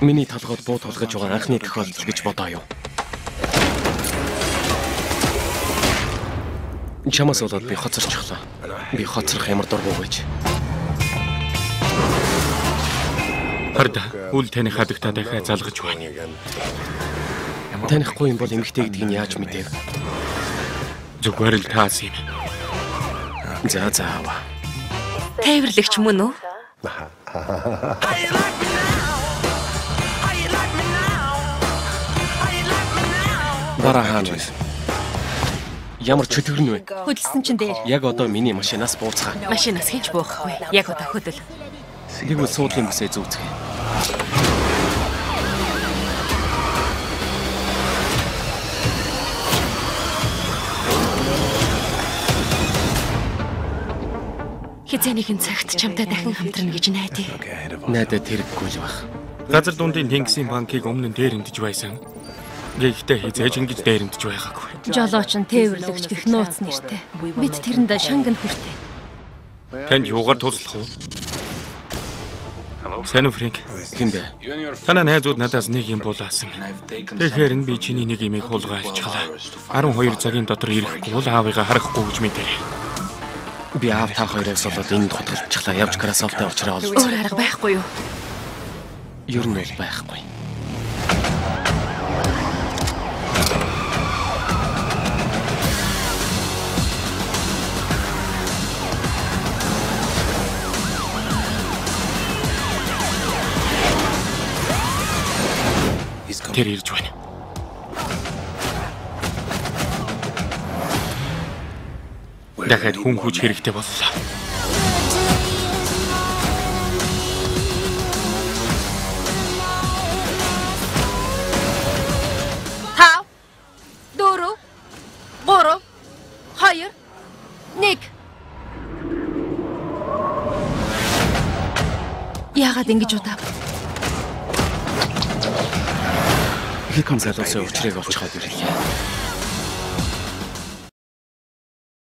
Миний толгойд буу тулгаж байгаа анхны тохиолдол гэж бодоо юу? Чамаас болоод би хоцорчихлоо. Би хоцрох ямар дургу гэж. Харда, үл таны хадагтаа дахиад залгаж байна. Танихгүй юм бол эмэгтэй гэдгийг яаж мэдэв? Зүгээр л таас юм. За за аваа. Тээвэрлэгч мөн үү? Бараа хаана вэ? Ямар чөтгөр нь вэ? Хөдөлсөн чинь дээр. Яг одоо миний машинаас бууцгаа. Машинаас хэн ч буухгүй. Яг одоо хөдөл. Тэгвэл суудлын бүсээ зүүцгээе. Хизээ нэгэн цагт чамтай дахин хамтрана гэж найдаа. Найдаад хэрэггүй л байх. Газар дундын Тэнгисийн банкыг өмнө нь дээрэмдэж байсан. Гэхдээ хизээж ингэж дээрэмдэж байгаагүй. Жолооч нь тээвэрлэгч гэх нууц нэртэй. Бид тэрэнд шанган хүртээ. Танд юугаар туслах вэ? Сайн уу, Фрэнк? Хэн бэ? Танай найзууд надаас нэг юм булаасан. Тэгэхээр нь би чиний нэг имийг хулгайлчихлаа. 12 цагийн дотор ирэхгүй бол аавыгаа харахгүй гэж мэдээрэй. Би аав та хоёроос болоод энд хутгалчихлаа. Явж Красовтай уулзраа олцсон. Өөр арга байхгүй юу? Ер нь бол байхгүй. Тэр ирж байна. Дахиад хүн хүч хэрэгтэй боллоо. 5 4 3 2 1. Яагаад ингэж удав? Хэком залуусын учрыг олцоход ирлээ.